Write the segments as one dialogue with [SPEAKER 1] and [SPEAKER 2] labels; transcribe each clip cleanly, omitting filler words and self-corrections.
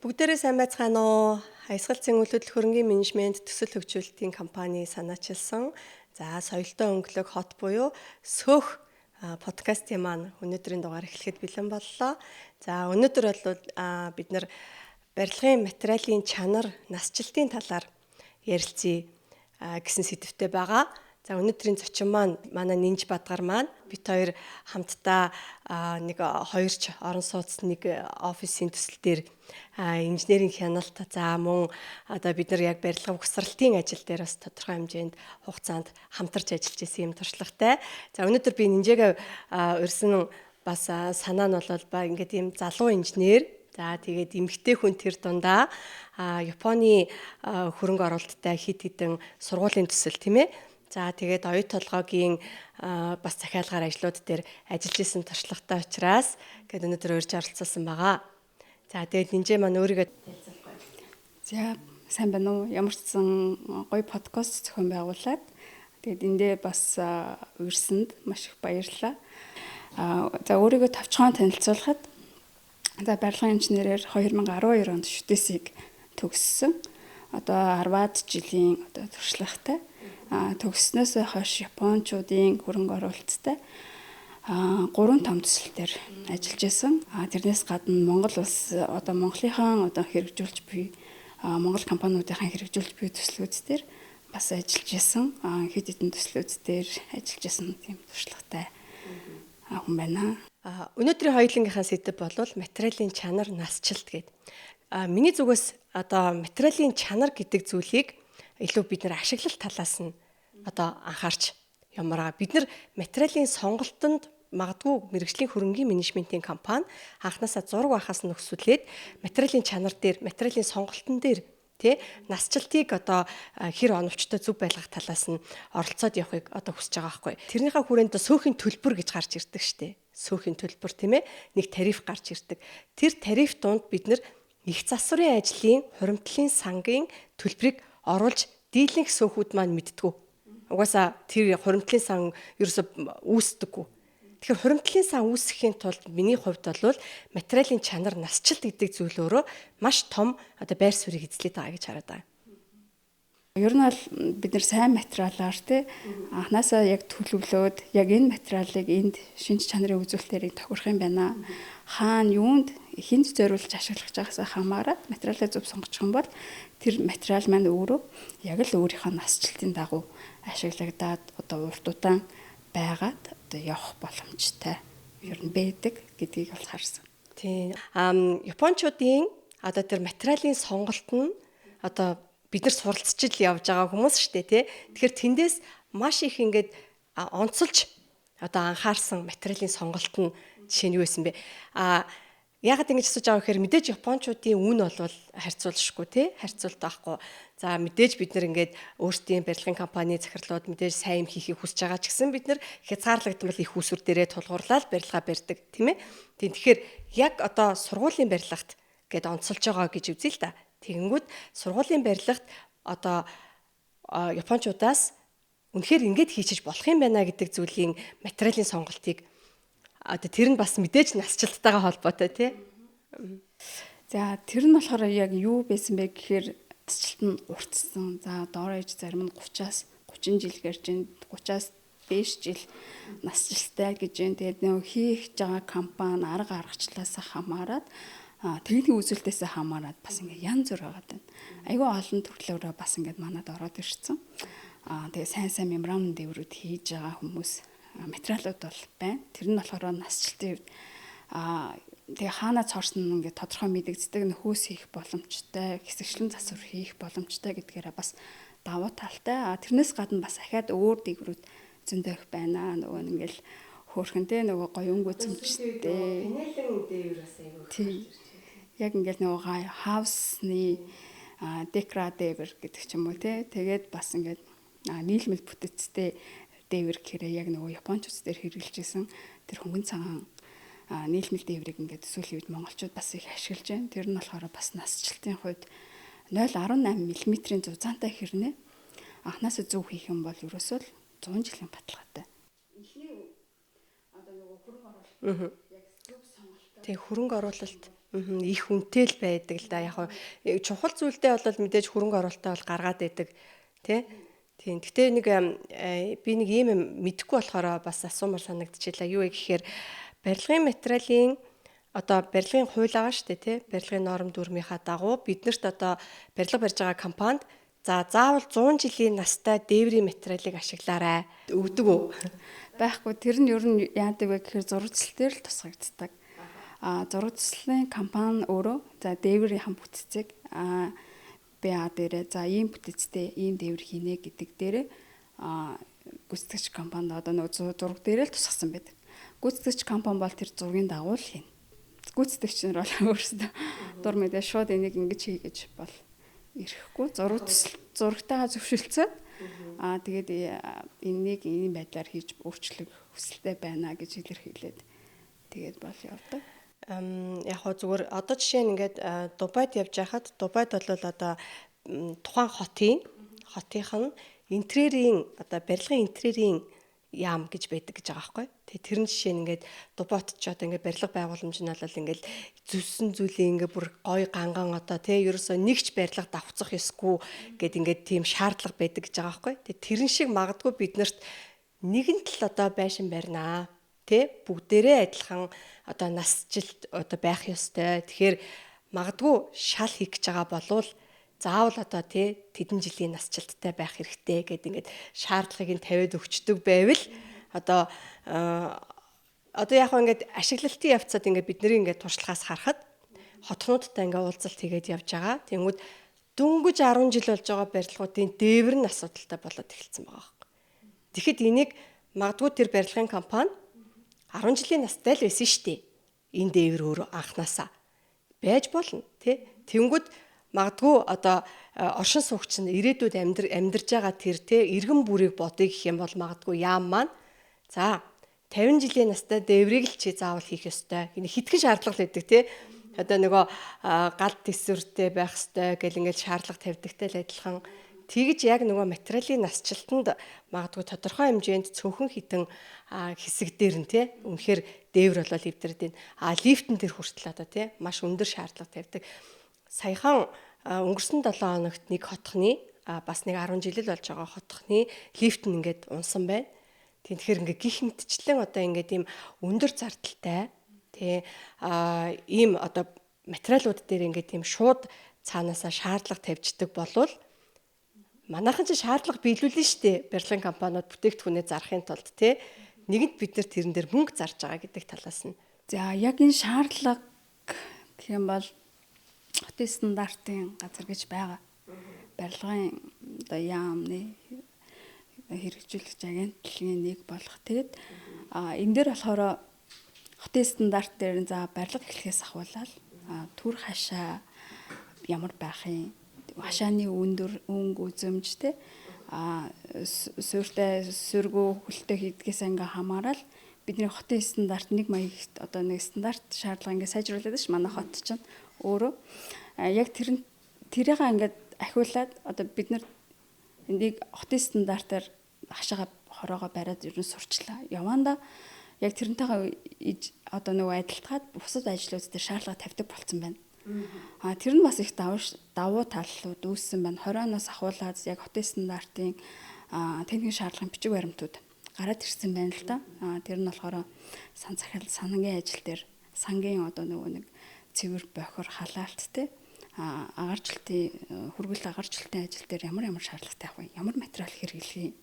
[SPEAKER 1] Бүгдээрээ сайн байцгаана уу? Аясгал зэн үйл хөдлөх хөрөнгийн менежмент төсөл хөгжүүлэлтийн компани санаачилсан. За, соёлтой өнгөлөг хот буюу сөөх подкастын маань өнөөдрийн дугаар эхлэхэд бэлэн боллоо. За, өнөөдөр бол бид нар барилгын материалын чанар, насжилтын талаар ярилцъя гэсэн сэдвтэй байгаа. За, өнөөдрийн зочин маань манай Нинж Бадгар маань бит хоёр хамтдаа нэг хоёрч орон сууц нэг офисын төсөл дээр инженерийн хяналт, за мөн одоо бид нар яг барилга угсралтын ажил дээр бас тодорхой хэмжээнд хугацаанд хамтарч ажиллаж исэн юм туршлагатай. За, өнөөдөр би Нинжээгээ урьсан бас санаа нь бол ба ингээд ийм залуу инженер. За, тэгээд эмэгтэй хүн тэр дундаа Японы хөрөнгө оруулалттай хит хитэн сургуулийн төсөл, тийм ээ. За, тэгээд оюу толгойн бас захиалгаар ажлууд дээр ажиллаж исэн туршлагатай учраас гээд өнөөдөр урьж оролцуулсан байгаа. За, тэгээд Нинжээ маань өөрийгөө танилцуулахгүй.
[SPEAKER 2] За, сайн байна уу? Ямар ч сан гоё подкаст зохион байгуулад тэгээд эндээ бас урьсанд маш их баярлалаа. За, өөрийгөө товчхон танилцуулахад, за, барилгын инженерээр 2012 онд шүтээсийг төгссөн. Одоо 10-аад жилийн одоо туршлагатай. Төгссөнөөс хойш Япончуудын хөрөнгө оруулалттай гурван том төсөл дээр ажиллаж байсан. Тэрнээс гадна Монгол улс одоо Монголынхаа одоо хэрэгжүүлж буй Монгол компаниудынхаа хэрэгжүүлж буй төслүүд дээр бас ажиллаж байсан. Хэд хэдэн төслүүд дээр ажиллаж байсан тийм туршлагатай хүн байна.
[SPEAKER 1] Өнөөдрийн хоёулангийнхаа сэдэв бол материалын чанар, насжилт гэдэг. Миний зүгээс одоо материалын чанар гэдэг зүйлийг илүү бид нар ашиглалт талаас нь одоо анхаарч ямараа. Бид нар материалын сонголтонд магадгүй мэрэгжлийн хөрөнгийн менежментийн компани анханасаа зураг байхаас нөхсүүлээд материалын чанар дээр, материалын сонголтон дээр, тий, насжилтыг одоо хэр оновчтой зөв байлгах талаас нь оролцоод явахыг одоо хүсэж байгаа байхгүй. Тэрнийхээ хүрээнд сөөхийн төлбөр гэж гарч ирдэг штэ. Сөөхийн төлбөр, тийм ээ, нэг тариф гарч ирдэг. Тэр тариф дунд бид нар их засварын ажлын хуримтлалын сангийн төлбөрийг оруулж дийлэнх сөөхүүд маань мэддэггүй. Угаасаа тэр хуримтлалын сан ерөөсө үүсдэггүй. Тэгэхээр хуримтлалын сан үүсгэхийн тулд миний хувьд бол материалын чанар, насжилт гэдэг зүйл өөрөө маш том одоо байр суурийг эзлээд байгаа гэж хараад байгаа.
[SPEAKER 2] Ер нь бол бид нар сайн материалаар, тий, анханасаа яг төлөвлөөд яг энэ материалыг энд шинж чанарын үзүүлэлтээр тохирох юм байна. Хаана юунд хүнд зориулж ашиглах гэж байгаас хамаарат материалаа зөв сонгочих юм бол тэр материал маань өөрөө яг л өөрийнхөө насжилтын дагуу ашиглагдаад одоо урт удаан байгаад одоо явах боломжтой ер нь байдаг гэдгийг бол харсан.
[SPEAKER 1] Тийм. Япончуудын одоо тэр материалын сонголт нь одоо бид нар суралцж л явж байгаа хүмүүс шүү дээ, тий. Тэгэхээр тэндээс маш их ингээд онцолж одоо анхаарсан материалын сонголт нь жишээ нь юу байсан бэ? Яагаад ингэж асууж байгаа вэ гэхээр мэдээж японочдын үн бол харьцуулшгүй, тий, харьцуулт байхгүй. За, мэдээж бид нар ингээд өөрсдийн барилгын компани захирлууд мэдээж сайн юм хийхийг хүсэж байгаа ч гэсэн бид нар хязгаарлагдмал их усүр дээрээ тулгуурлаад барилга барьдаг, тийм ээ. Тийм, тэгэхээр яг одоо сургуулийн барилгат гэд онцолж байгаа гэж үзье л да. Тэгэнгүүт сургуулийн барилгат одоо японочдоос үнэхээр ингэж хийчих болох юм байна гэдэг зүйлийн материалын сонголтыг одоо тэр нь бас мэдээж насжилттайгаа холбоотой, тий.
[SPEAKER 2] За, тэр нь болохоор яг юу байсан бэ гэхээр насжилт нь уртсан. За, доор ээж зарим нь 30-аас 30 жил гэрж, 30-аас дээш жил насжилттай гэж байна. Тэгээд нөгөө хийх байгаа компани арга аргачлалаас хамаарат, техникийн үзүүлэлтээс хамаарат бас ингээ янз бүр байгаад байна. Айгүй олон төрлөөрөө бас ингээд манад ороод ирсэн. Тэгээ сайн сайн меморандум дэврүүд хийж байгаа хүмүүс материалууд бол байна. Тэр нь болохоор насжилтын хувьд тэгээ хаанаа цоорсон ингээд тодорхой мэдэгддэг, нөхөөс хийх боломжтой, хэсэгчлэн засвар хийх боломжтой гэдгээрээ бас давуу талтай. Тэрнээс гадна бас ахаад өөр дэврүүд зөндөө их байна. Нөгөө ингээл хөөрхөнтэй нөгөө гоё өнгө үзэмжтэй.
[SPEAKER 1] Панелын дэвэр бас айгүй их.
[SPEAKER 2] Яг ингээл нөгөө хаусны декра дэвэр гэдэг ч юм уу, тий. Тэгээд бас ингээд нийлмэл бүтэцтэй дээвэр гэхээр яг нөгөө японочууд дээр хэрэглэж исэн тэр хөнгөн цагаан нийлмэл дээврийг ингээд сүүлийн үед монголчууд бас их ашиглаж байна. Тэр нь болохоор бас насжилтын хувьд 0.18 мм-ийн зузаантай хэрнээ анхнаасаа зөв хийх юм бол ерөөсөө л 100 жилийн баталгаатай. Эхний одоо нөгөө хөрөнгө оруулалт яг зөв сонголттой.
[SPEAKER 1] Тэг, хөрөнгө оруулалт Их үнэтэй л байдаг л да. Яг чухал зүйлдээ бол мэдээж хөрөнгө оруулалтаа бол гаргаад байдаг тий. Тийм. Гэтэ нэг би нэг ийм юм мэдэхгүй болохоор бас асуумар санагдчихлаа. Юу вэ гэхээр барилгын материалын одоо барилгын хууль байгаа шүү дээ тий. Барилгын норм дүрмийнхаа дагуу биднэрт одоо барилга барьж байгаа компанид за заавал 100 жилийн настай дээврийн материалыг ашиглаарай өгдөг үү?
[SPEAKER 2] Байхгүй. Тэр нь ер нь яадаг вэ гэхээр зураг төсөл дээр л тусгагддаг. Зураг төслийн компани өөрөө за дээврийн бүтцийг БА дээрээ за ийм бүтцтэй ийм дээвэр хийнэ гэдэг дээрээ гүйцэтгэгч компанид одоо нөгөө зураг дээрээ л тусгасан байдаг. Гүйцэтгэгч компани бол тэр зургийн дагуу л хийнэ. Гүйцэтгэгч нар бол өөрсдөө дур мэдээ шууд энийг ингэж хий гэж бол ирэхгүй. Зураг төсөл зурагтайгаа зөвшөлдсөд тэгээд энийг ийм байдлаар хийж өөрчлөх хүсэлтэй байна гэж илэрхийлээд тэгээд бол явдаг.
[SPEAKER 1] Яг хоо зүгээр одоо жишээ нь ингээд Дубайд явж байхад Дубайд бол одоо тухайн хотынх нь интерьерийн одоо барилгын интерьерийн яам гэж байдаг гэж байгаа байхгүй. Тэгээ тэр нь жишээ нь ингээд Дубайт ч одоо ингээд барилга байгууламж нь бол ингээд зүссэн зүйлийн ингээд бүр гой ганган одоо тий ерөөсөө нэгч барилга давхцах ёсгүй гэд ингээд тийм шаардлага байдаг гэж байгаа байхгүй. Тэгээ тэрэн шиг магадгүй биднэрт нэгэн тал одоо байшин барьнаа. Тэ бүгдээрээ адилхан одоо насжилт одоо байх ёстой. Тэгэхээр магадгүй шал хийх гэж байгаа болвол заавал одоо тий тэдэн жилийн насжилттай байх хэрэгтэй гэд ингээд шаардлагыг нь тавиад өгчдөг байвал одоо одоо яг ингээд ашиглалтын явцад ингээд бидний ингээд туршлагаас харахад хотнуудтай ингээд уулзалт хийгээд явж байгаа. Тэнгүүд дөнгөж 10 жил болж байгаа барилгуудын дээвэр нь асуудалтай болоод эхэлсэн байгаа байхгүй. Тэгэхэд энийг магадгүй тэр барилгын компани 10 жилийн настай л байсан шүү дээ. Энэ дээвэр өөрөө анханасаа байж болно тий. Тэнгүүд магадгүй одоо оршин суугч нь ирээдүйд амьдарж байгаа тэр тий иргэн бүрийг бодъё гэх юм бол магадгүй яам маань за 50 жилийн настай дээврийг л чи заавал хийх ёстой. Энэ хитгэн шаардлага л байдаг тий. Одоо нөгөө гал төсвөртэй байх ёстой гэл ингээл шаардлага тавьдагтай л адилхан. Тэгж яг нөгөө материалын насжилтанд магадгүй тодорхой хэмжээнд цөөхөн хитэн хэсэг дээр нь тий үнэхээр дээвэр болол эвдрээд байна. А лифтэн дээр хүртэл одоо тий маш өндөр шаардлага тавьдаг. Саяхан өнгөрсөн 7 хоногт нэг хотхны бас нэг 10 жил л болж байгаа хотхны лифт нь ингээд унсан байна. Тийм тэгэхээр ингээд гих мэтчлэн одоо ингээд ийм өндөр зардалтай тий ийм одоо материалууд дээр ингээд ийм шууд цаанаасаа шаардлага тавьждаг болвол манайхан ч шаардлага биелүүлнэ шүү дээ. Барилгын компаниуд бүтээгдэхүүнээ зарахын тулд тий нэгэнт бид нар тэрэн дээр мөнгө зарж байгаа гэдэг талаас нь.
[SPEAKER 2] За яг энэ шаардлага гэх юм бол хотын стандартын газар гэж байгаа. Барилгын одоо яамны хэрэгжүүлэгч агентлагийн нэг болох. Тэгээд энэ дээр болохоор хотын стандарт дээр за барилга эхлэхээс ахуулаад түр хашаа ямар байх юм, хашааны өндөр өнгө үзэмж те суурьтай сүргүү хөлтэй хийдгээс ингээ хамаарал бидний хотын стандарт нэг маягт одоо нэг стандарт шаардлага ингээ сайжруулад ш манай хот чинь өөрөө яг тэрийг ингээд ахиулаад одоо бид нар энийг хотын стандартаар хашаага хороогоо бариад ер нь сурчлаа. Яванда яг тэрнтэйгээ одоо нөгөө адилтгаад бусад ажлууд дээр шаардлага тавьдаг болцсон байна. Тэр нь бас их давуу талууд үүссэн байна. 20 оноос ахуулаад яг хотын стандартын техникийн шаардлагын бичиг баримтууд гараад ирсэн байна л да. Тэр нь болохоор сан захирал сангийн ажил дээр сангийн одоо нөгөө нэг цэвэр бохир халаалттай агарчлалтын хөргөл агарчлалтын ажил дээр ямар ямар шаардлагатай байх вэ? Ямар материал хэрэглэх юм?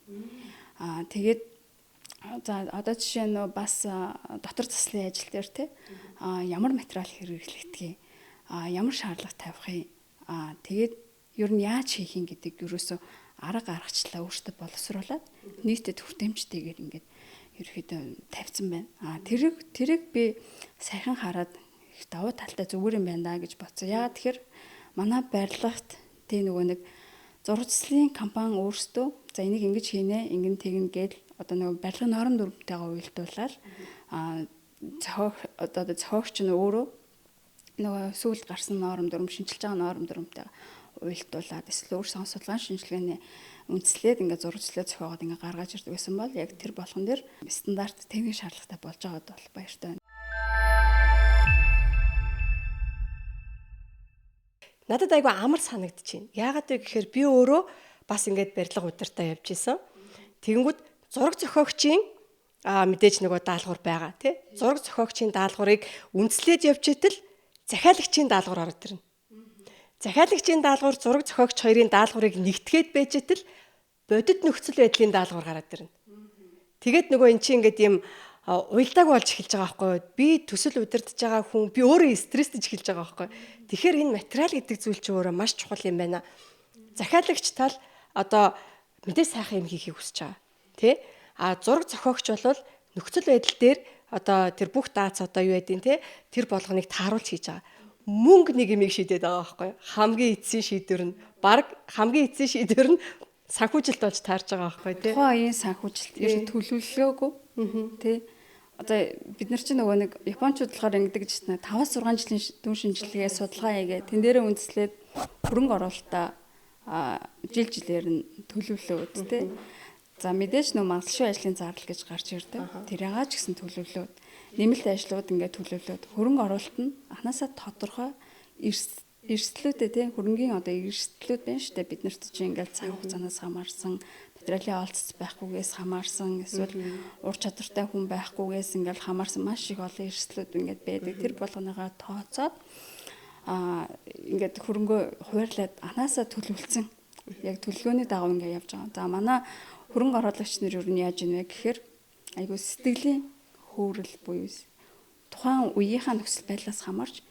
[SPEAKER 2] Тэгээд за одоо жишээ нь бас дотор заслын ажил дээр те ямар материал хэрэглэгдэх юм? Ямар шаардлага тавих юм? Тэгээд ер нь яаж хийх юм гэдэг ерөөсөө арга аргачлалаа өөртөө боловсруулад нийтэд хүртээмжтэйгээр ингээд ерөөхдөө тавьсан байна. Тэрийг би сайхан хараад их давуу талтай зүгээр юм байна да гэж бодсон. Яагаад тэгэхээр манай барилгат тэ нөгөө нэг зурцлын компани өөрсдөө за энийг ингэж хийнэ, ингэн тэгнэ гэдэл одоо нөгөө барилгын норм дүрмтэйгээ уялдуулаад одоо зохиогч нь өөрөө нөгөө сүүлд гарсан норм дүрм, шинжилж байгаа норм дүрмтэйгээ уялдуулаад эсвэл өөр судалгааны шинжилгээний үндэслээд ингээд зурагчлаа зохиогоод ингээд гаргаж ирдэг байсан бол яг тэр болгон дээр стандарт техник шаардлагатай болж байгаад бол баяртай байна.
[SPEAKER 1] Надад айгүй амар санагдчихээн. Яагаад вэ гэхээр би өөрөө бас ингээд барилга удирдаа явж исэн. Тэгэнгүүт зураг зохиогчийн мэдээж нөгөө даалгавар байгаа тий. Зураг зохиогчийн даалгаврыг үндэслээд явж итэл захиалагчийн даалгавар ороод ирнэ. Захиалагчийн даалгавар зураг зохиогч хоёрын даалгаврыг нэгтгээд байж итэл бодит нөхцөл байдлын даалгавар гараад ирнэ. Тэгээд нөгөө эн чинь ингээд юм уялдааг болж эхэлж байгаа байхгүй юу? Би төсөл удирдах байгаа хүн, би өөрөө стресстэй эхэлж байгаа байхгүй юу? Тэгэхээр энэ материал гэдэг зүйл чинь өөрөө маш чухал юм байна. Захиалагч тал одоо мэдээ сайхан юм хийхийг хүсэж байгаа. Тэ? А зураг зохиогч бол нөхцөл байдал дээр одоо тэр бүх даац одоо юу байдیں те, тэр болгоныг тааруулж хийж байгаа. Мөнгө нэг юмыг шийдээд байгаа байхгүй юу? Хамгийн эцсийн шийдвэр нь баг хамгийн эцсийн шийдвэр нь санхүүжилт болж таарж байгаа байхгүй тий.
[SPEAKER 2] Тухайн үеийн санхүүжилт ер нь төлөвлөлөөгүй тий. Одоо бид нар чинь нөгөө нэг японочууд болохоор ингэдэг гэж байна. 5-6 жилийн дүн шинжилгээ судалгаа хийгээ тэн дээрээ үндэслээд хөрөнгө оруулалтаа жил жилээр нь төлөвлөөд тий. За мэдээж нөө магадлалшгүй ажлын зардал гэж гарч ирдэг. Тэрийгээ ч гэсэн төлөвлөөд нэмэлт ажлууд ингээд төлөвлөөд хөрөнгө оруулалт нь анхнаасаа тодорхой эрсдлүүдээ тий, хөрөнгийн одоо эрсдлүүд байна шүү дээ. Бид нарт чинь ингээд цаг хугацаанаас хамаарсан, материалын олцсон байхгүйгээс хамаарсан, эсвэл ур чадвартай хүн байхгүйгээс ингээд хамаарсан маш их олон эрсдлүүд ингээд байдаг. Тэр болгоныгоо тооцоод ингээд хөрөнгөө хуваарлаад анхнаасаа төлөвлөсөн. Яг төлөвлөгөөний дагуу ингээд явж байгаа. За манай хөрөнгө оруулагч нар юу нь яаж ийнвэ гэхээр айгүй сэтгэлийн хөөрөл буюу тухайн үеийнхаа нөхцөл байдлаас хамаарч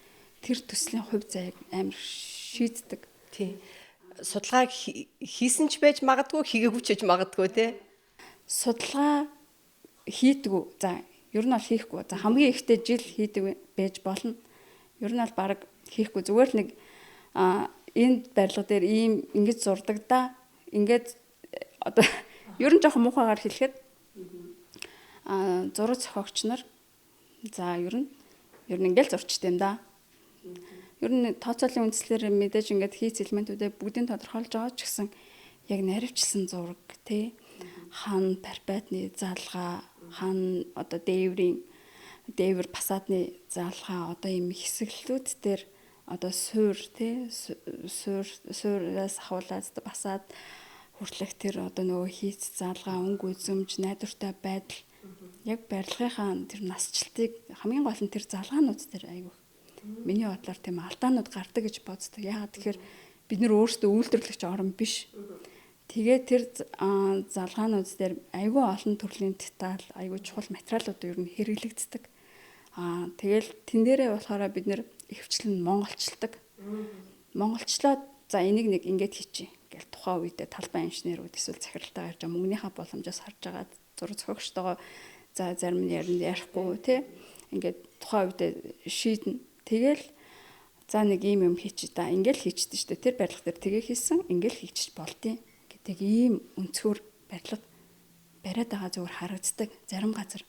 [SPEAKER 2] тэр төслийн хувь заяаг амар шийддэг.
[SPEAKER 1] Тий. Судалгаа хийсэн ч байж магадгүй, хийгээгүй ч байж магадгүй тий.
[SPEAKER 2] Судалгаа хийдгүү. За ер нь бол хийхгүй. За хамгийн ихтэй жил хийдэг байж болно. Ер нь бол баг хийхгүй. Зүгээр л нэг энэ барилга дээр ийм ингэж зурдаг да. Ингээд одоо ер нь жоохон муухайгаар хэлэхэд зураг зохиогч нар за ер нь ингээл зурчт юм да. Ер нь тооцоолын үндслээр мэдээж ингээд хийц элементүүдээ бүгдийг тодорхойлж байгаа ч гэсэн яг наривчлсан зураг тий, хан парпатны заалгаа, хан одоо дээврийн дээвэр фасадны заалгаа, одоо ийм хэсэглэлүүд дээр одоо суур тий, суураас ахуулаад фасад хүртлэх тэр одоо нөгөө хийц заалгаа, өнгө үзэмж, найдвартай байдал яг барилгынхаа тэр насжилтыг хамгийн гол нь тэр залгаанууд дээр айгүй миний бодлоор тийм алдаанууд гардаг гэж боддог. Яагаад тэгэхээр бид нэр өөрсдөө үйлдвэрлэгч орн биш. Тэгээ тэр залгаанууд дээр айгүй олон төрлийн деталь, айгүй чухал материалууд ер нь хэрэглэгддэг. Тэгэл тэн дээрээ болохоор бид нэр ихэвчлэн монголчилдаг. Монголчлоод за энийг нэг ингэж хийчихье гэл тухайн үедээ талбай инженерүүд эсвэл захиралтай гарч мөнгөнийхөө боломжоос харж байгаа зураг зохиогчтойгоо за зарим нь ярихгүй тий, ингээд тухайн үедээ шийднэ. Тэгэл за нэг ийм юм хийчих да, ингээл хийчихдээ шүү дээ. Тэр барилга дээр тэгээ хийсэн, ингээл хийчих болдیں۔ гэдэг ийм өнцгөр барилга бариад байгаа зүгээр харагддаг зарим газар.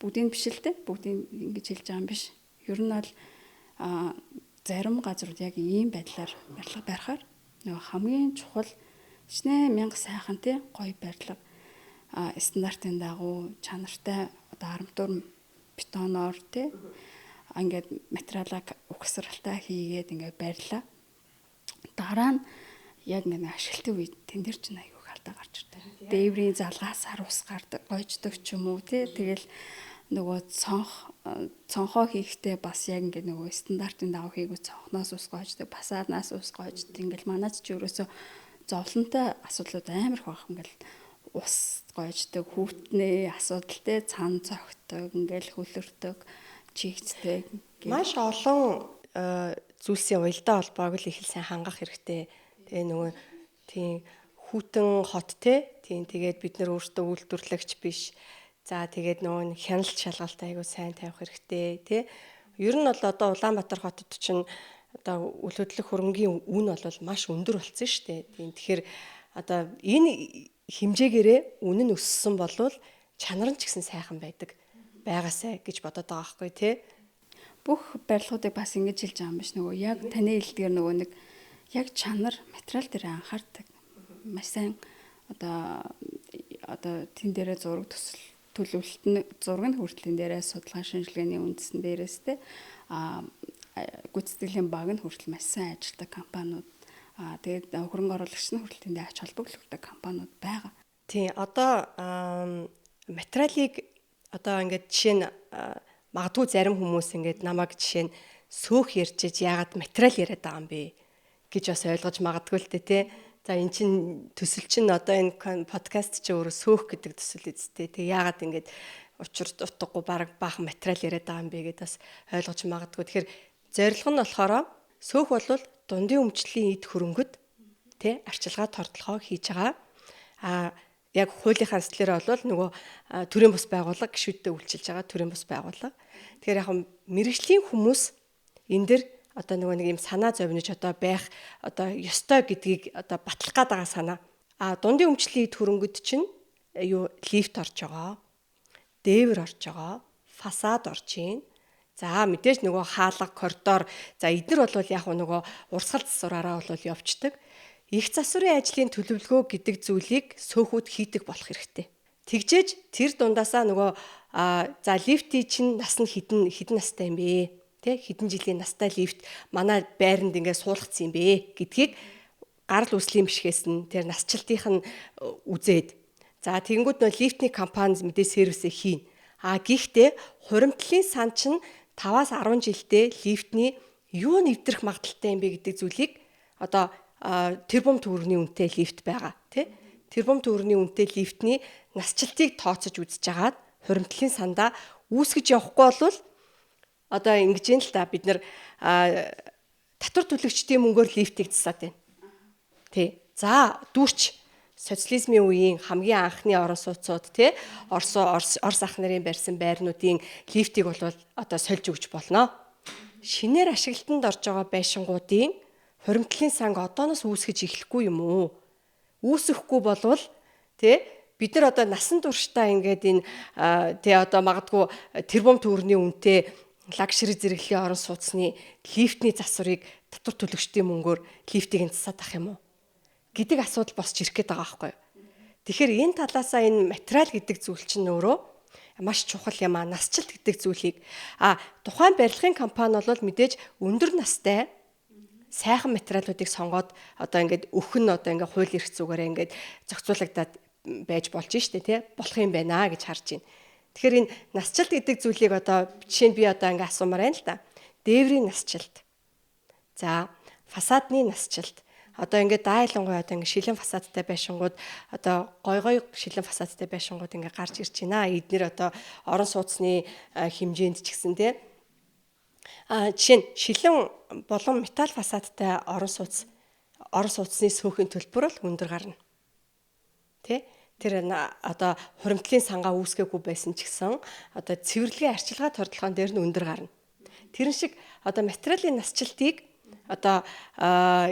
[SPEAKER 2] Бүгдийг биш л дээ. Бүгдийг ингэж хэлж байгаа юм биш. Ер нь бол зарим газрууд яг ийм байдлаар барилга барихаар нөгөө хамгийн чухал шинэ мянга сайхан тий гоё барилга стандартын дагуу чанартай одоо арматур бетоноор тий ингээд материалаа угсралтай хийгээд ингээд барьлаа. Дараа нь яг ингээд ашиглалтын үед тэн дээр чинь аягүй алдаа гарч ирдэг. Дээврийн залгаасаар ус гардаг, гойждог ч юм уу тий. Тэгэл нөгөө цонхоо хийхдээ бас яг ингээд нөгөө стандартын дагуу хийгүү цонхноос ус гойждог, фасаднаас ус гойждог. Ингээл манайч ч ерөөсөө зовлонтой асуудлууд амар их байх. Ингээл ус гойждог, хүүтний асуудал тий, цан цогтдог, ингээл хөлөрдөг, чигцдэг.
[SPEAKER 1] Маш олон зүйлсийн уялдаа холбоог л их л сайн хангах хэрэгтэй. Тэгээ нөгөө тийм хүтэн хот те, тийм тэгээд бид нар өөрсдөө үйлдвэрлэгч биш. За тэгээд нөгөө хяналт шалгалт айгуу сайн тавих хэрэгтэй тий. Ер нь бол одоо Улаанбаатар хотод чинь одоо үл хөдлөх хөрөнгийн үн бол маш өндөр болсон шүү дээ. Тийм тэгэхээр одоо энэ хэмжээгээрээ үн нь өссөн болвол чанар нь ч гэсэн сайхан байдаг байгаасай гэж бодоод байгаа байхгүй тий.
[SPEAKER 2] Бүх барилгуудыг бас ингэж хэлж байгаа юм биш, нөгөө яг таны хэлдгээр нөгөө нэг яг чанар материал дээр анхаардаг. Маш сайн одоо тэн дээрээ зураг төсөл төлөвлөлт нь зураг нь хүртэл энэ дээрээ судалгаа шинжилгээний үндсэн дээрээс те гүйцэтгэлийн баг нь хүртэл маш сайн ажилладаг компаниуд. Тэгээд хөрөнгө оруулагч нь хүртэл тэндээ ач холбогдол өгдөг компаниуд байгаа.
[SPEAKER 1] Тийм, одоо материалыг одоо ингээд жишээ нь магадгүй зарим хүмүүс ингээд намайг жишээ нь сөөх ярьжиж яагаад материал яриад байгаа юм бэ гэж бас ойлгож магадгүй л дээ, тий. За эн чин төсөл чин одоо энэ подкаст чи өөрөө сөөх гэдэг төсөл үсттэй. Тэг яагаад ингээд учир утгагүй баг баахан материал яриад байгаа юм бэ гэдээ бас ойлгож магадгүй. Тэгэхээр зорилго нь болохоор сөөх бол дундын өмчлөлийн эд хөрөнгөд, тий, арчилгаа тордолгоо хийж байгаа. А яг хуулийнхаа эслэлээр бол нөгөө төрийн бус байгууллага гишүүдтэй үйлчилж байгаа төрийн бус байгууллага. Тэгэхээр яг мэрэгжлийн хүмүүс энэ дэр одоо нөгөө нэг юм санаа зовниж одоо байх одоо ёстой гэдгийг одоо батлах гээд байгаа санаа. А дундын өмчлөлийн эд хөрөнгөд чинь юу лифт орж байгаа, дээвэр орж байгаа, фасад орж ийн. За мэдээж нөгөө хаалга, коридор, за эднэр бол яг нөгөө урсгал засвараараа бол явцдаг. Их засварын ажлын төлөвлөгөө гэдэг зүйлийг сөөхүүд хийдэг болох хэрэгтэй. Тэгжээж тэр дундаасаа нөгөө за лифтийн чинь нас нь хэдэн хэдэн настай юм бэ? Тэ, хэдэн жилийн настай лифт манай байранд ингээ суулгацсан юм бэ гэдгийг гарал үүслийн бишгээс нь тэр насжилтынх нь үзээд, за тэгэнгүүт нөө лифтний компани мэдээ сервисээ хийн. А гэхдээ хуримтлалын сан чинь 5-аас 10 жилдээ лифтний юу нэвтрэх магадлалтай юм бэ гэдэг зүйлийг одоо тэрбум төгрөгийн үнэтэй лифт байгаа, тий? Тэрбум төгрөгийн үнэтэй лифтний насжилтыг тооцож үзэж агаад хуримтлалын сандаа үүсгэж явахгүй бол одоо ингэж юм л та бид нар татвар төлөгчдийн мөнгөөр лифтийг засаад байна. Тий. За дүүрч социализмын үеийн хамгийн анхны орон сууцуд, тий, Орос Орос ах нарын барьсан байрнуудын лифтийг бол одоо сольж өгч болно. Шинээр ашиглалтанд орж байгаа байшингуудын хуримтлалын санг одооноос үүсгэж эхлэхгүй юм уу? Үүсэхгүй болвол, тий, бид нар одоо насан туршдаа ингээд энэ, тий, одоо магадгүй тэрбум төгрөгийн үнэтэй luxury зэрэглэлийн орон сууцны лифтний засварыг татвар төлөгчдийн мөнгөөр лифтийг нь засаад ах юм уу гэдэг асуудал босч ирэх гээд байгаа байхгүй юу. Тэгэхээр энэ талаасаа энэ материал гэдэг зүйл чинь өөрөө маш чухал юм а, насжилт гэдэг зүйлийг тухайн барилгын компани бол мэдээж өндөр настай сайхан материалуудыг сонгоод одоо ингээд өхөн одоо ингээд хууль эрх зүгээрээ ингээд зохицуулагдаад байж болж штэ, тий, болох юм байна гэж харж байна. Тэгэхээр энэ насжилт гэдэг зүйлийг одоо жишээ нь би одоо ингээд асуумаар байна л да. Дээврийн насжилт. За фасадны насжилт. Одоо ингээд дайлангуй одоо ингээд шилэн фасадтай байшингууд одоо гой гой шилэн фасадтай байшингууд ингээд гарч ирж байна. Эднэр одоо орон сууцны хэмжээнд ч гэсэн, тий. Жишээ нь шилэн болон металл фасадтай орон сууцны сөөхийн төлбөр бол өндөр гарна. Тэ? Тэр одоо хуримтлалын сангаа үүсгээгүй байсан ч гэсэн одоо цэвэрлэгийн арчилгаа тордолгоон дээр нь өндөр гарна. Тэрэн шиг одоо материалын насжилтыг одоо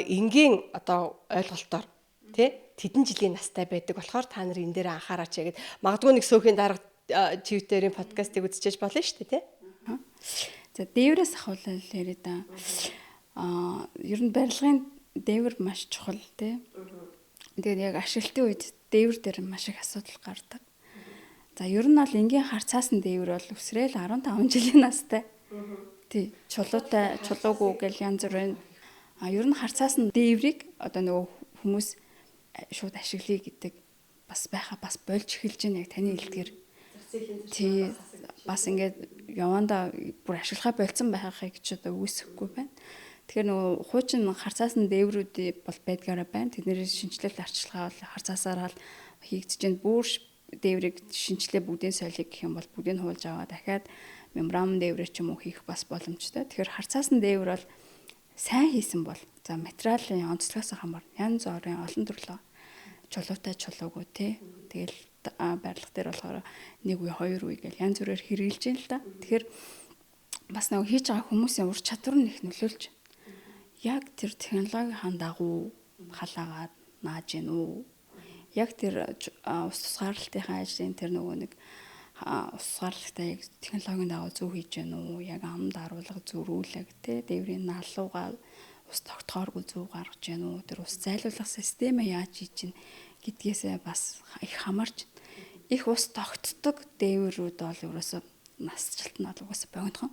[SPEAKER 1] энгийн одоо ойлголтоор, тий, тэдэн жилийн настай байдаг болохоор та нар энэ дээр анхаараач гэгээд магадгүй нэг сөөхийн дарга чивтэрийн подкастыг үзчихэж болно шүү дээ, тий.
[SPEAKER 2] За дээврээс ахуулал яриа да. Ер нь барилгын дээвэр маш чухал, тий. Тэгээд яг ашиглалтын үед дээвэр дээр маш их асуудал гардаг. За ер нь бол энгийн харцаасан дээвэр бол өсрөөл 15 жилийн настай. Тий, чулуутай, чулуугүй гэл янз бүр байна. Ер нь харцаасан дээврийг одоо нөгөө хүмүүс шууд ашиглая гэдэг бас байха бас болж эхэлж байна яг таны хэлдгээр. Тий, бас ингээд явандаа бүр ашиглахаа болцсон байхыг ч одоо үүсэхгүй байна. Тэгэхээр нөгөө хуучин харцаасан дээврүүдий бол байдгаараа байна. Тэдний шинэчлэл арчилгаа бол харцаасаар л хийгдэж байна. Бүр дээврийг шинэчлээ бүгдийн соёлыг гэх юм бол бүгдийг хуулж аваад дахиад мембран дээврээ ч юм уу хийх бас боломжтой. Тэгэхээр харцаасан дээвэр бол сайн хийсэн бол за материалын онцлогоос хамаар янз бүрийн олон төрлөө чулуутай чулуугүй тий. Тэгэл барилга дээр болохоор нэг үе хоёр үе гэл янз бүрээр хэрэгжилж байна л да. Тэгэхээр бас нөгөө хийж байгаа хүмүүсийн ур чадвар нь их нөлөөлж яг тэр технологийн дагуу халаагаад нааж гин үү? Яг тэр ус тусгаарлалтынхаа ажлын тэр нөгөө нэг ус тусгаарлалтаа яг технологийн дагуу зөв хийж гин үү? Яг ам даруулга зөрүүлэг те дээврийн налууга ус тогтооргүй зөв гаргаж гин үү? Тэр ус зайлуулах системээ яаж хийж гин гэдгээсээ бас их хамаарч их ус тогтдог дээврүүд бол ерөөсөө насжилт нь бол угаасаа богинохон.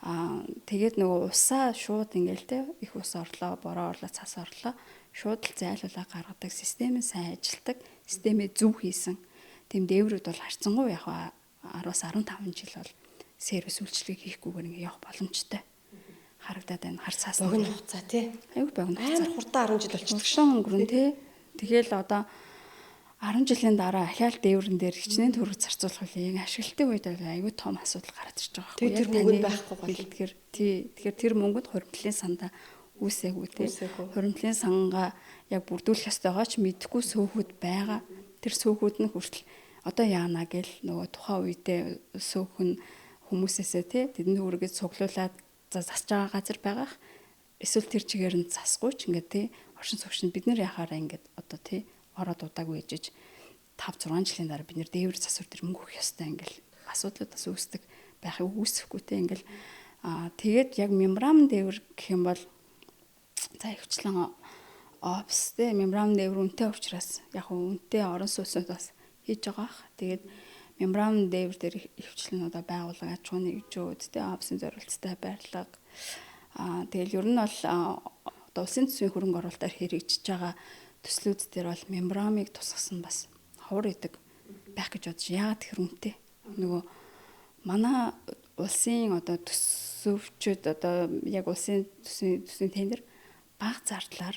[SPEAKER 2] Тэгээд нөгөө усаа шууд ингээл те их ус орлоо, бороо орлоо, цас орлоо шууд л зайлуулаа гаргадаг, систем нь сайн ажилтдаг, системээ зөв хийсэн. Тийм дээврүүд бол харьцангуй яг 10-аас 15 жил бол сервис үйлчилгээг хийхгүйгээр ингээ явах боломжтой харагдаад байна. Хар цаас
[SPEAKER 1] богино хугацаа тий.
[SPEAKER 2] Аюу богино
[SPEAKER 1] хугацаа. Амар хурдан 10 жил болчихдог
[SPEAKER 2] шүү. Өнгөрөн тий. Тэгэл одоо 10 жилийн дараа ахаал дээврэн дээр хичнээн төгрөг зарцуулах үл ашиглалтын үед аюу том асуудал гараад ирж байгаа
[SPEAKER 1] байхгүй. Тэр мөнгө нь байхгүй
[SPEAKER 2] бол. Тэгэхээр тий. Тэгэхээр тэр мөнгөнд хуримтлалын сандаа үүсээгүй тий. Хуримтлалын сангаа яг бүрдүүлэх ёстойгоо ч мэдэхгүй сөөхүүд байгаа. Тэр сөөхүүд нь хүртэл одоо яана гэл нөгөө тухайн үедээ сөөхөн хүмүүсээсээ тий тэдэнд хүргээд цуглуулад засаж байгаа газар байгаах. Эсвэл тэр чигээр нь засахгүй ч ингээд тий оршин суугч бид нэр яхаараа ингээд одоо тий ороод удаагүй ээжэж 5 6 жилийн дараа бид нэр дээвэр засвар дээр мөнгө өгөх ёстой ингээл асуудлууд бас үүсдэг байхыг үүсэхгүй те ингээл тэгээд яг мембран дээвэр гэх юм бол за ихвчлэн офс те мембран дээвэр үнэтэй учраас яг үнэтэй орон сууцнууд бас хийж байгаа ах. Тэгээд мембран дээвэр дээр ихвчлэн одоо байгууллага аж ахуйн нэгжүүд те офсын зориулттай байрлага тэгэл ер нь бол одоо улсын төсвийн хөрөнгө оруулалтаар хэрэгжиж байгаа төслүүд дээр бол мембраныг тусгасан бас ховор идэг байх гэж бодож. Яагаад тэр үнэтэй? Нөгөө манай улсын одоо төсөвчүүд одоо яг улсын төсвийн тендер бага зардлаар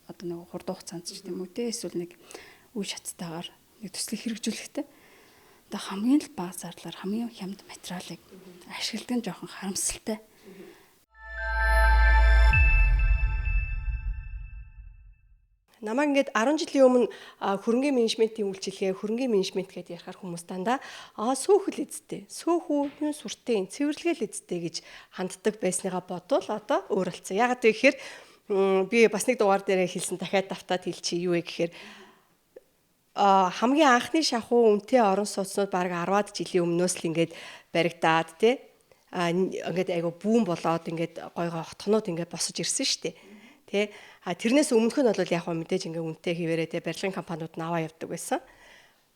[SPEAKER 2] одоо нөгөө хурд хугацаанд ч гэдэм үү те эсвэл нэг үе шаттайгаар нэг төслийг хэрэгжүүлэхдээ одоо хамгийн л бага зардлаар хамгийн хямд материалыг ашигладаг нь жоохон харамсалтай.
[SPEAKER 1] Намайг ингээд 10 жилийн өмнө хөрөнгөний менежментийн үйлчилгээ, хөрөнгөний менежмент гэдээ ярихаар хүмүүс дандаа сөөхөл эзтэй, сөөхүү юм сүртэй, цэвэрлэгээл эзтэй гэж ханддаг байсныгаа бодвол одоо өөр болсон. Яагаад гэхээр би бас нэг дугаар дээрээ хэлсэн, дахиад давтаад хэлчихье юу вэ гэхээр хамгийн анхны шахуу үнэтэй орон сууцнууд бараг 10-аад жилийн өмнөөс л ингээд баригдаад тий ингээд айгу бүүн болоод ингээд гой гой хотхнууд ингээд босож ирсэн шүү дээ. Тэ тэрнээс өмнөх нь бол яг мэдээж ингээ үнэтэй хэвээрээ тэ барилгын компаниуд нь аваа явдаг байсан.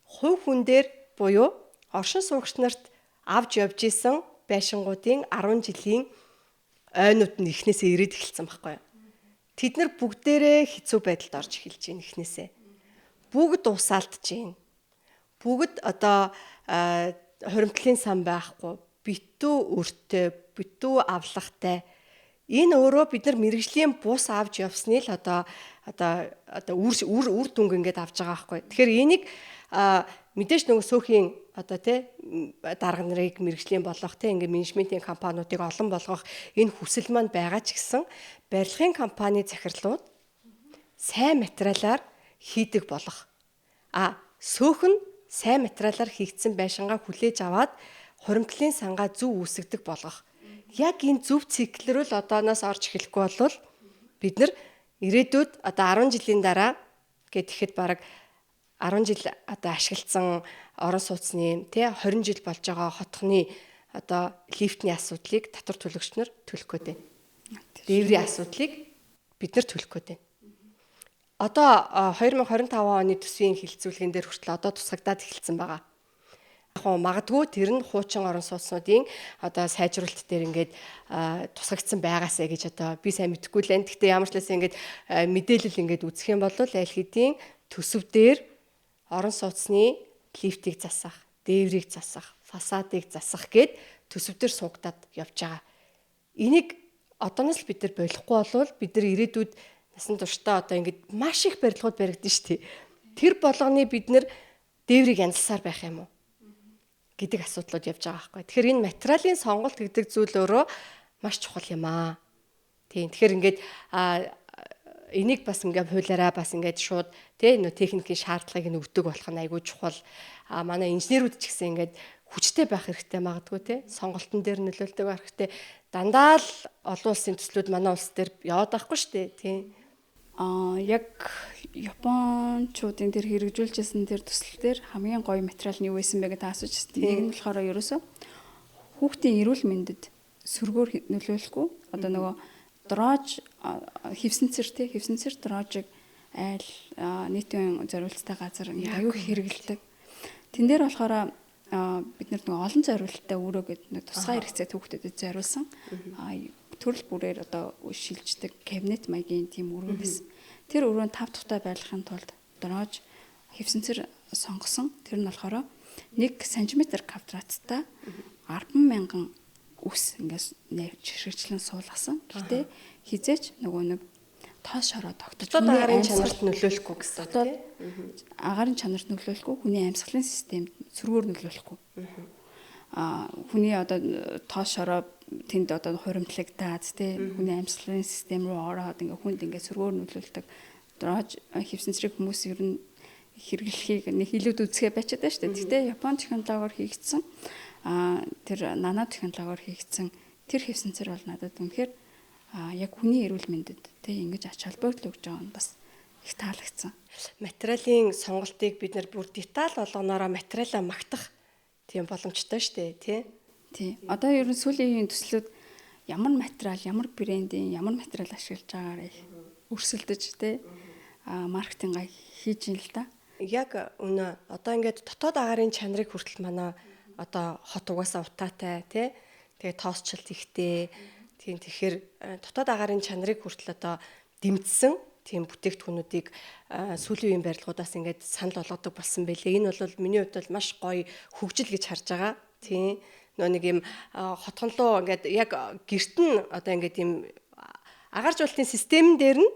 [SPEAKER 1] Хувь хүн дээр буюу оршин суугч нарт авч явж исэн байшингуудын 10 жилийн ойнууд нь эхнээсээ ирээд эхэлсэн байхгүй юу. Тэд нар бүгдээрээ хэцүү байдалд орж эхэлж байна эхнээсээ. Бүгд усаалтж байна. Бүгд одоо хуримтлалын сан байхгүй, битүү өртөө, битүү авлагатай. Энэ өөрөө бид нар мэрэгжлийн бус авч явсны л одоо одоо одоо үр үр дүнг ингээд авч байгаа байхгүй. Тэгэхээр энийг мэдээж нөгөө сөхийн одоо тий дарга нарыг мэрэгжлийн болгох тий ингээд менежментийн компаниудыг олон болгох энэ хүсэл маань байгаа ч гэсэн барилгын компани захирлууд сайн материалаар хийдэг болох. Сөөх нь сайн материалаар хийгдсэн байшингаа хүлээж аваад хуримтлалын сангаа зөв үүсгдэг болгох. Яг энэ зөв цикл рүү л одооноос орж эхлэхгүй бол бид нар ирээдүйд одоо 10 жилийн дараа гэхэд бараг 10 жил одоо ашигласан орон сууцны тий 20 жил болж байгаа хотхны одоо лифтний асуудлыг татвар төлөгч нар төлөх гээд байна. Дээврийн асуудлыг бид нар төлөх гээд байна. Одоо 2025 оны төсвийн хилцүүлгэн дээр хүртэл одоо тусгагдаад эхэлсэн байгаа. Яг магадгүй тэр нь хуучин орон сууцнуудын одоо сайжруулалт дээр ингээд тусгагдсан байгаасаа гэж одоо би сайн мэдэхгүй л байна. Гэхдээ ямар ч лээс ингээд мэдээлэл ингээд үзэх юм бол аль хэдийн төсөв дээр орон сууцны лифтийг засах, дээврийг засах, фасадыг засах гэд төсөв дээр суугдаад явж байгаа. Энийг одооноос л бид нар болохгүй болвол бид нар ирээдүйд насан туршдаа одоо ингээд маш их барилгууд баригдана шүү дээ. Тэр болгоны бид нар дээврийг янзлсаар байх юм уу гэдэг асуудлууд явж байгаа байхгүй. Тэгэхээр энэ материалын сонголт гэдэг зүйл өөрөө маш чухал юм аа. Тийм. Тэгэхээр ингээд энийг бас ингээд хуулиараа бас ингээд шууд тий нөө техникийн шаардлагыг нь өгдөг болох нь айгүй чухал. Манай инженерүүд ч гэсэн ингээд хүчтэй байх хэрэгтэй магадгүй тий. Сонголтон дээр нөлөөлдөг байх хэрэгтэй. Дандаа л олон улсын төслүүд манай улс дээр яваад байхгүй шүү дээ. Тийм.
[SPEAKER 2] Яг Япончуудын тэр хэрэгжүүлжсэн тэр төсөл дээр хамгийн гоё материал нь юу байсан бэ гэдэг асууж байсан. Нэг нь болохоор ерөөсөө хүүхдийн эрүүл мэндэд сөргөөр нөлөөлөхгүй. Одоо нөгөө дрож хевсэнцэр дрожиг айл нийтийн зориулттай газар ингээд аюу хэрэгэлдэг. Тэн дээр болохоор Бид нар нөгөө олон зориулттай өрөө гэдэг нэг тусгай хэрэгцээ хүүхдүүдэд зориулсан. Төрөл бүрээр одоо шилждэг кабинет маягийн тийм өрөө байсан. Тэр өрөөнд 5 тухтай байлгахын тулд дроож хэвсэнцэр сонгосон. Тэр нь болохоор 1 см квадраттай 10,000 үс ингээс чирэгчлэн суулгасан. Гэхдээ хизээч нөгөө нэг тоос шороо тогтож
[SPEAKER 1] хүний агаарын чанарт нөлөөлөхгүй гэсэн тийм.
[SPEAKER 2] Агаарын чанарт нөлөөлөхгүй, хүний амьсгалын системд сөргөөр нөлөөлөхгүй. Хүний одоо тоос шороо тэнд одоо хуримтлагдаад тийм хүний амьсгалын систем рүү ороод ингээ хүнд ингээ сөргөөр нөлөөлдөг. Дроож хэвсэнцрийг хүмүүс ер нь хэрэглэхийг нэг илүүд үзэхэ байчаад байна шүү дээ. Гэхдээ Япон технологиор хийгдсэн тэр нано технологиор хийгдсэн тэр хэвсэнцэр бол надад үнэхээр яг хүний эрүүл мэндэд тий ингэж ач холбогдол өгж байгаа нь бас их таалагдсан.
[SPEAKER 1] Материалын сонголтыг бид нар бүр деталь болгоноороо материалаа магтах тийм боломжтой шүү дээ, тий.
[SPEAKER 2] Тий. Одоо ер нь сүүлийн үеийн төслүүд ямар материал, ямар брендийн, ямар материал ашиглаж байгаараа их өрсөлдөж тий маркетинг хийж ин л да.
[SPEAKER 1] Яг үнэ. Одоо ингээд дотоод агаарын чанарыг хүртэл манай одоо хот угаасаа утаатай тий. Тэгээ тоосчлт ихтэй. Тийм тэгэхээр дотоод агаарын чанарыг хүртэл одоо дэмжсэн тийм бүтээгдэхүүнүүдийг сүүлийн үеийн барилгуудаас ингээд санал болгодог болсон байлээ. Энэ бол миний хувьд бол маш гоё хөгжил гэж харж байгаа. Тийм нөө нэг юм хотхонлоо ингээд яг гэрт нь одоо ингээд юм агаар жуултын систем дээр нь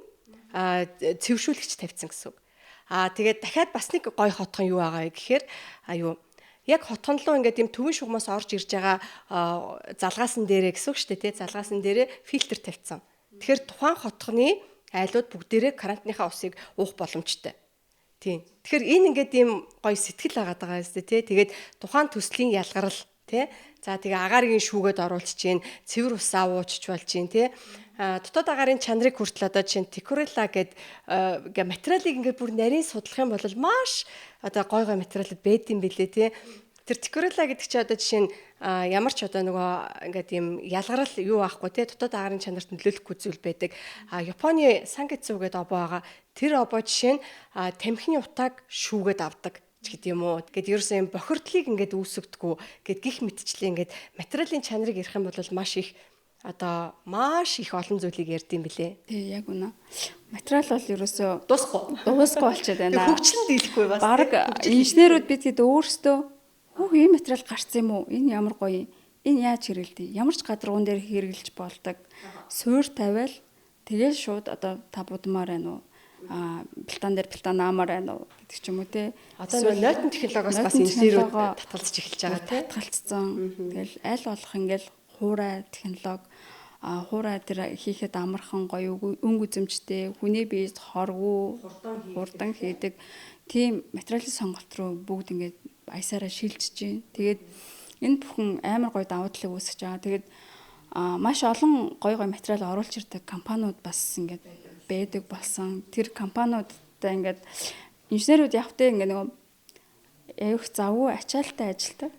[SPEAKER 1] цэвэршүүлэгч тавьсан гэсэн үг. Тэгээд дахиад бас нэг гоё хотхон юу байгаа вэ гэхээр аюу яг хотхонлоо ингээд юм төвөн шугамаас орж ирж байгаа залгаасан дээрээ гэсэн үг шүү дээ тий залгаасан дээрээ фильтр тавьсан. Тэгэхээр тухайн хотхны айлууд бүгдээрээ карантиныхаа усыг уух боломжтой. Тийм. Тэгэхээр энэ ингээд ийм гоё сэтгэл агаад байгаа юм тий. Тэгээд тухайн төслийн ялгарл тий. За тэгээ агаарын шүүгээд оруулж чинь цэвэр усаа уучч болж чинь тий. Дотоод агаарын чанарыг хүртэл одоо чинь Tikkurila гэд гэ материалыг ингээд бүр нарийн судлах юм бол маш одоо гой гой материалууд байд юм билээ тий. Тэр Tikkurila гэдэг чинь одоо жишээ нь ямар ч одоо нөгөө ингээд юм ялгарл юу аахгүй тий дотоод агаарын чанарт нөлөөлөхгүй зүйл байдаг. Японы Sangetsu гэдэг обоо байгаа. Тэр обоо жишээ нь тамхины утааг шүүгээд авдаг гэдэг юм уу. Гэт ерөөсөө юм бохирдлыг ингээд үүсгдэггүй гэд гих мэтчлээ ингээд материалын чанарыг ярих юм бол маш их одоо маш их олон зүйлийг ярьд юм билээ.
[SPEAKER 2] Тий, яг үнэ. Материал бол ерөөсөө дуусахгүй болчиход байна.
[SPEAKER 1] Хөгжлөн дийлэхгүй бас.
[SPEAKER 2] Бараг инженерүүд бид хэд өөрсдөө хүүх ийм материал гарсан юм уу? Энэ ямар гоё юм? Энэ яаж хэрэгэлдэг? Ямар ч гадаргуун дээр хэрэглэж болдог. Суур тавиал тэгэл шууд одоо та будмаар байна уу? Бэлтан дээр бэлтан наамаар байна уу гэдэг ч юм уу те.
[SPEAKER 1] Одоо нөө нойтон технологиос бас инженерүүд татгалзаж эхэлж байгаа те.
[SPEAKER 2] Татгалцсан. Тэгэл аль болох ингээл хуурай технологи хуурай тэр хийхэд амархан гоё өнгө үзэмжтэй хүний биед хоргүй хурдан хийдэг тийм материалын сонголт руу бүгд ингээд аясаараа шилжиж байна. Тэгээд энэ бүхэн амар гоё давуу талыг үүсгэж байгаа. Тэгээд маш олон гоё гоё материал оруулж ирдэг компаниуд бас ингээд байдаг болсон. Тэр компаниудтай ингээд инженерүүд явхтай ингээд нөгөө аюух завгүй ачаалттай ажилтдаг.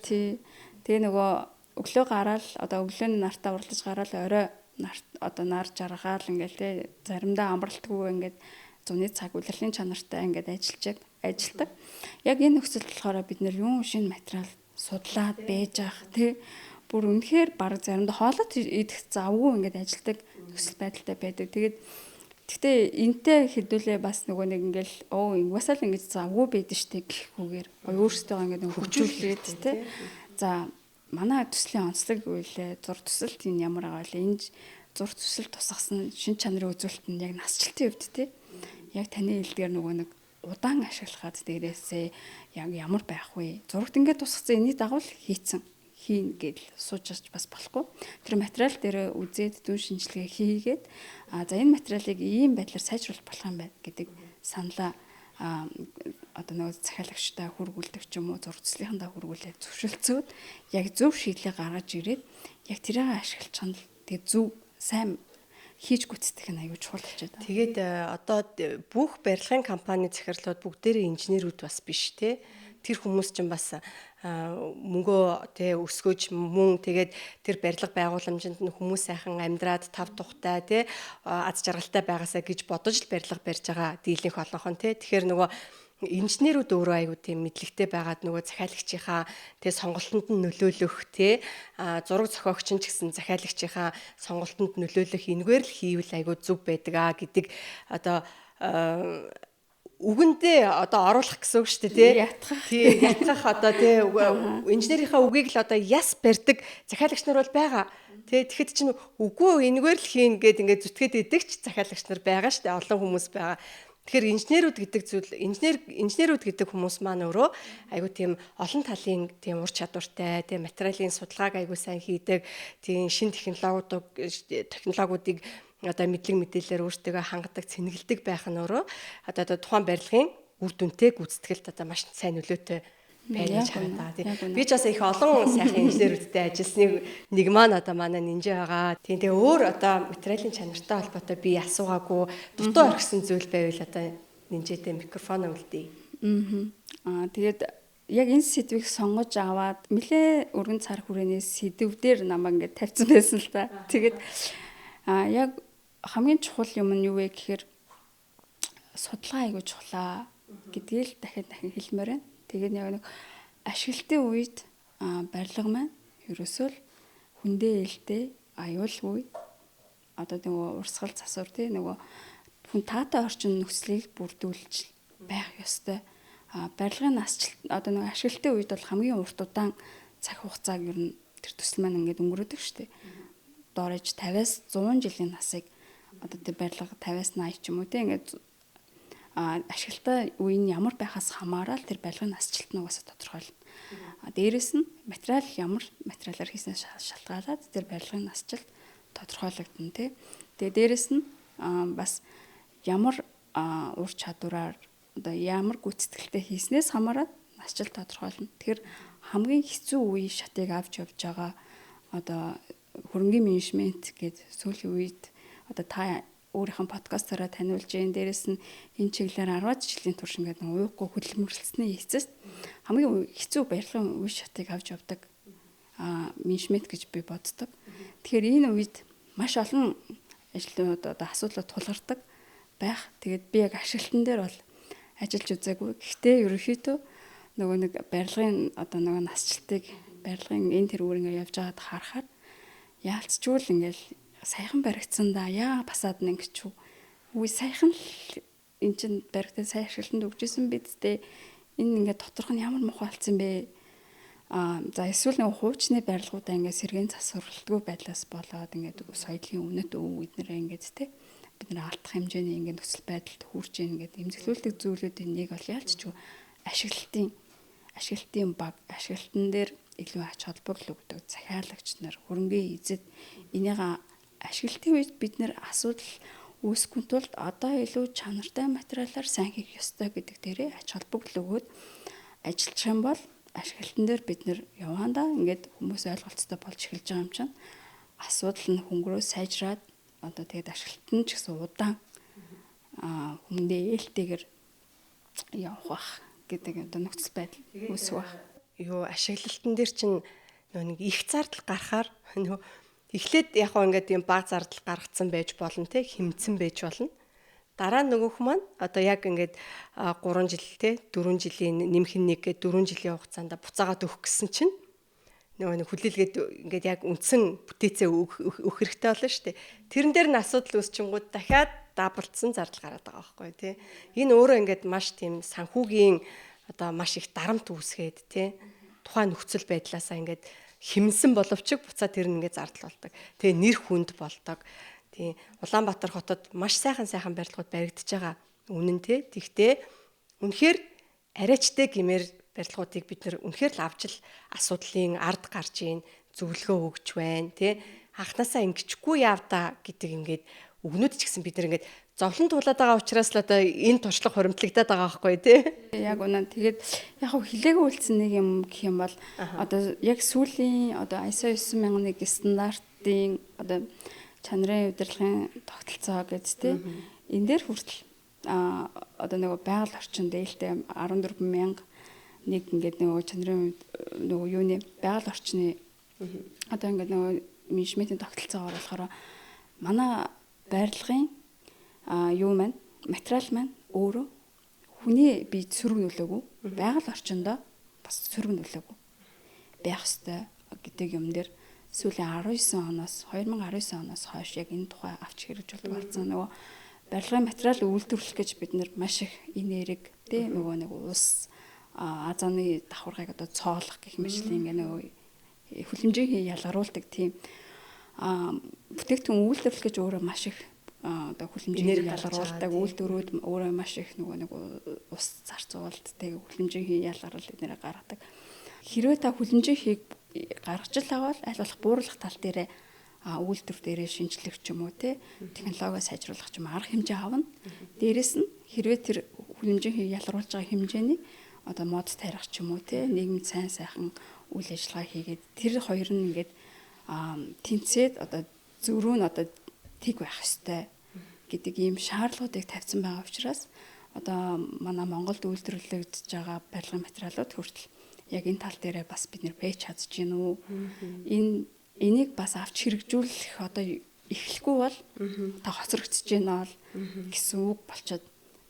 [SPEAKER 2] Тий. Тэгээ нөгөө өглөө гараал одоо өглөөний нартаа урлаж гараал орой нарт одоо нар жаргаал ингээл те заримдаа амралтгүй ингээд зуны цаг улирлын чанартай ингээд ажилладаг. Яг энэ нөхцөлд болохоор бид нэр юун шинэ материал судлаад байж ах тий бүр үнэхээр баг заримдаа хоолот идэх завгүй ингээд ажилладаг нөхцөл байдалтай байдаг. Тэгээд гэхдээ энтэй хэдүүлээ бас нөгөө нэг ингээл угаасаа л ингэж завгүй байдаг штэ гэхгүйгээр гоё өөрсдөө ингээд хөгжүүлээд тий. За манай төслийн онцлог үйлээ зур төсөлт энэ ямар байгаа вэ? Энэ зур төсөл тусгасан шин чанарын үзүүлэлт нь яг насжилтын хувьд тий. Яг таны хэлдгээр нөгөө нэг удаан ашиглахад дээрээсээ яг ямар байх вэ? Зурагт ингээд тусгасан энэний дагуу л хийцэн хийн гэдэл сууж бас болохгүй. Тэр материал дээр үзээд дүн шинжилгээ хийгээд за энэ материалыг ийм байдлаар сайжруулах болох юм байна гэдэг саналаа одоо нөгөө захиалагчтай хүргүүлдэг ч юм уу зураг төслийнхэнтэй хүргүүлээд зөвшөлдсөөд яг зөв шийдлээ гаргаж ирээд яг тэрийг ашиглах нь тэгээ зөв сайн хийж гүйцэтгэх нь аюул чухал болчиход байна.
[SPEAKER 1] Тэгээд одоо бүх барилгын компани захирлууд бүгдээрээ инженерүүд бас биш те. Тэр хүмүүс чинь бас мөнгөө те өсгөж мөн тэгээд тэр барилга байгууламжинд нь хүмүүс сайхан амьдраад тав тухтай те аз жаргалтай байгаасаа гэж бодож л барилга барьж байгаа дийлэнх олонхон те. Тэгэхээр нөгөө Инженерүүд өөрөө айгүй тийм мэдлэгтэй байгаад нөгөө захиалагчийнхаа тэ сонголтонд нь нөлөөлөх тэ зураг зохиогч нь ч гэсэн захиалагчийнхаа сонголтонд нөлөөлөх энэгээр л хийвэл айгүй зүг байдаг аа гэдэг одоо үгэндээ одоо оруулах гэсэн үг шүү дээ тий.
[SPEAKER 2] Ятгах.
[SPEAKER 1] Тий, ятгах одоо тий инженерийнхаа үгийг л одоо яс барьдаг захиалагч нар бол байгаа. Тий, тэгэхэд чинь үгүй энэгээр л хийн гэд ингээд зүтгээд идэгч захиалагч нар байгаа шүү дээ. Олон хүмүүс байгаа. Тэгэхээр инженерүүд гэдэг зүйл инженерүүд гэдэг хүмүүс маань өөрөө айгүй тийм олон талын тийм ур чадвартай, тийм материалын судалгааг айгүй сайн хийдэг, тийм шин технологиудыг одоо мэдлэг мэдээлэлээр өөртөө хангадаг, цэнгэлдэг байх нь өөрөө одоо тухайн барилгын үр дүнтэй гүйцэтгэлд одоо маш сайн нөлөөтэй байна гэж хараад байгаа. Тийм. Би ч бас их олон сайхан инженерүүдтэй ажилласны нэг маань одоо манай нинжээ байгаа. Тийм. Тэгээ өөр одоо материалын чанартай холбоотой би асуугаагүй дутуу орхисон зүйл байвал одоо нинжээтэй микрофон үлдээе.
[SPEAKER 2] Аа тэгээд яг энэ сэдвийг сонгож аваад нэлээ өргөн цар хүрээний сэдв дээр намайг ингээд тавьсан байсан л та. Тэгээд яг хамгийн чухал юм нь юу вэ гэхээр судалгаа айгүй чухлаа гэдгийг л дахин дахин хэлмээр байна. Тэгээд яг нэг ашиглалтын үед барилга маань ерөөсөө л хүндээ ээлтэй аюулгүй одоо нөгөө урсгал засвар тий нөгөө хүн таатай орчин нөхцөлийг бүрдүүлж байх ёстой. Барилгын насжилт одоо нөгөө ашиглалтын үед бол хамгийн урт удаан цаг хугацааг ер нь тэр төсөл маань ингээд өнгөрөөдөг шүү дээ. Доор ээж 50-аас 100 жилийн насыг одоо тэр барилга 50-аас 80 ч юм уу тий ингээд ашиглалтаа үе нь ямар байхаас хамаарал тэр барилгын насжилт нь угаасаа тодорхойлно. Дээрээс нь материал ямар материалаар хийснээс шалтгаалаад тэр барилгын насжилт тодорхойлогдно тий. Тэгээ дээрээс нь бас ямар ур чадвараар одоо ямар гүйцэтгэлтэй хийснээс хамаарат насжилт тодорхойлно. Тэгэхээр хамгийн хэцүү үе шатыг авч явж байгаа одоо хөрөнгөний менежмент гэдэг сүүлийн үед одоо та өөрийнх нь подкастаараа таниулж гин дээрэс нь энэ чиглэлээр 10 жилийн турш ингээд нэг уухгүй хөдөлмөрлөсний эцэст хамгийн хэцүү барилгын үе шатыг авч явдаг менежмент гэж би боддог. Тэгэхээр энэ үед маш олон ажлууд одоо асуудлууд тулгардаг байх. Тэгээд би яг ашиглалтан дээр бол ажиллаж үзээгүй. Гэхдээ ерөнхийдөө нөгөө нэг барилгын одоо нөгөө насжилтыг барилгын энэ тэр үр ингээд явж байгаад харахаар яалцчгүй л ингээд саяхан баригдсан да. Яа басаад нэг ингэчүү. Үгүй саяхан л эн чин баригдсан сайн ашиглалтанд өгчээсэн биз дээ. Энэ ингээд доторх нь ямар муухай болсон бэ? За эсвэл нэг хуучны барилгуудаа ингээд сэргээн засварлалтгүй байдлаас болоод ингээд соёлын үнэт өв эднэрээ ингээд те бид нар алдах хэмжээний ингээд нөхцөл байдалд хүрч ийн ингээд эмзэглүүлдэг зүйлүүдийн нэг бол яалчгүй ашиглалтын баг ашиглалтан дээр илүү ач холбогдол өгдөг захиалагч нар хөрөнгөний эзэд энийгээ ашиглалтын үед бид нэр асуудал үүсгэхгүй тулд одоо илүү чанартай материалаар сайн хийх ёстой гэдэг дээрээ ач холбогдол өгөөд ажиллах юм бол ашиглалтан дээр бид нэр яваандаа ингээд хүмүүс ойлголцтой болж эхэлж байгаа юм чинь асуудал нь хөнгөрөө сайжраад одоо тэгээд ашиглалт нь ч гэсэн удаан хүндээ ээлтэйгэр явах бах гэдэг одоо нөхцөл байдал үүсэх бах.
[SPEAKER 1] Юу ашиглалтан дээр чинь нөгөө нэг их зардал гарахаар нөгөө эхлээд яг хоо ингээд юм баг зардал гаргацсан байж болно те хэмцэн байж болно. Дараа нь нөгөөх маань одоо яг ингээд 3 жил те 4 жилийн нэмэх нэг гээд 4 жилийн хугацаанд буцаагаад өгөх гэсэн чинь нөгөө нэг хүлээлгээд ингээд яг үндсэн бүтээцээ өгөх хэрэгтэй болно шүү дээ. Тэрэн дээр нь асуудал үүсчингүүд дахиад даблдсан зардал гараад байгаа байхгүй тий. Энэ өөрөө ингээд маш тийм санхүүгийн одоо маш их дарамт үүсгээд тий. Тухайн нөхцөл байдлаасаа ингээд хэмнсэн боловч буцаа тэр нь ингээд зардал болдог. Тэгээ нэр хүнд болдог. Тий. Улаанбаатар хотод маш сайхан сайхан барилгууд баригдаж байгаа үнэн тий. Тэгтээ үнэхээр арайчтай гэмээр барилгуудыг бид нэр үнэхээр л авч л асуудлын ард гарч ийн зөвлөгөө өгч байна тий. Анхнаасаа ингэчгүй яав та гэдэг ингээд үгнүүд ч гэсэн бид нэр ингээд зовлон туулаад байгаа учраас л одоо энэ туршлага хуримтлагдаад байгаа байхгүй тий.
[SPEAKER 2] Яг үнэн. Тэгээд яг хав хилээгүй үлдсэн нэг юм гэх юм бол одоо яг сүүлийн одоо ISO 9001 стандартын одоо чанарын удирдлагын тогтолцоо гэж тий. Энэ дээр хүртэл одоо нөгөө байгаль орчин дээлтэй 14000 нэг ингээд нөгөө чанарын нөгөө юуны байгаль орчны одоо ингээд нөгөө менежментийн тогтолцоогоор болохоор манай барилгын юу маань материал маань өөрөө Хүний бие сөрөг нөлөөгүй, байгаль орчиндөө бас сөрөг нөлөөгүй байх ёстой гэдэг юм дээр сүүлийн 19 оноос 2019 оноос хойш яг энэ тухай авч хэрэгжүүлдэг болсон. Нөгөө барилгын материал үйлдвэрлэх гэж бид нэр маш их энерги тий нөгөө нэг ус азоны давхаргыг одоо цоолох гэх мэтлийн ингээ нөгөө хүлэмжийг ялгаруулдаг тийм бүтээгдэхүүн үйлдвэрлэх гэж өөрөө маш их одоо хүлэмжийг ялгаруулдаг, үйлдвэрүүд өөрөө маш их нөгөө нэг ус зарцуулт тэг хүлэмжийн ялгарл эднэрээ гаргадаг. Хэрвээ та хүлэмжийн хийг гаргаж л авал аль болох бууруулах тал дээрээ үйлдвэр дээрээ шинжлэх ч юм уу те технологио сайжруулах ч юм арга хэмжээ авна. Дээрээс нь хэрвээ тэр хүлэмжийн хийг ялгаруулж байгаа хэмжээний одоо мод тарих ч юм уу те нийгэмд сайн сайхан үйл ажиллагаа хийгээд тэр хоёр нь ингээд тэнцээд одоо зөрүү нь одоо тэг байх ёстой гэдэг ийм шаардлагуудыг тавьсан байгаа учраас одоо манай Монголд үйлдвэрлэгдэж байгаа барилгын материалууд хүртэл яг энэ тал дээрээ бас бид нэр байж чадж гин үү? Энийг бас авч хэрэгжүүлэх одоо эхлэхгүй бол та хоцрогдож гин бол гэсэн үг болчиход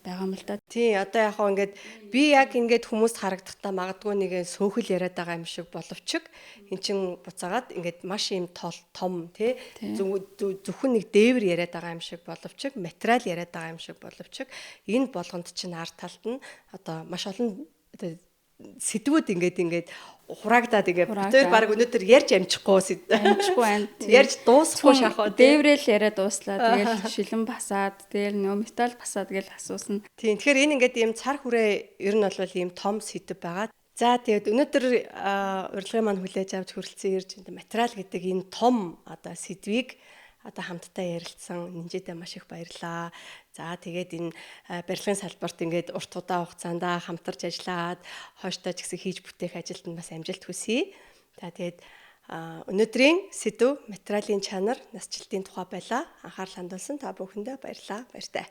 [SPEAKER 2] байгаа юм л да.
[SPEAKER 1] Тий, одоо яг хоо ингээд би яг ингээд хүмүүст харагдахдаа магадгүй нэг сөөхөл яриад байгаа юм шиг боловч эн чин буцаагаад ингээд маш ийм том тий зөвхөн нэг дээвэр яриад байгаа юм шиг боловч материал яриад байгаа юм шиг боловч энэ болгонд чинь ард талд нь одоо маш олон сэдвүүд ингээд хураагдаад ингээд битээр баг өнөөдөр ярьж амжихгүй
[SPEAKER 2] байна.
[SPEAKER 1] Ярьж дуусахгүй шахаа.
[SPEAKER 2] Дээврэл яриа дууслаа. Тэгэл шилэн басаад, тэгэл нөө металл басаад гэл асуусан.
[SPEAKER 1] Тийм. Тэгэхээр энэ ингээд ийм цар хүрээ ер нь бол ийм том сэдв байгаа. За тэгээд өнөөдөр урилгын маань хүлээж авч хүрэлцэн ирж материал гэдэг энэ том одоо сэдвийг одоо хамтдаа ярилцсан Нинжээдээ маш их баярлаа. За тэгээд энэ барилгын салбарт ингээд урт удаан хугацаанд хамтарч ажиллаад хойштоо ч гэсэн хийж бүтээх ажилд нь бас амжилт хүсье. За тэгээд өнөөдрийн сэдэв материалын чанар, насжилтын тухай байлаа. Анхаарал хандуулсан та бүхэндээ баярлалаа. Баяртай.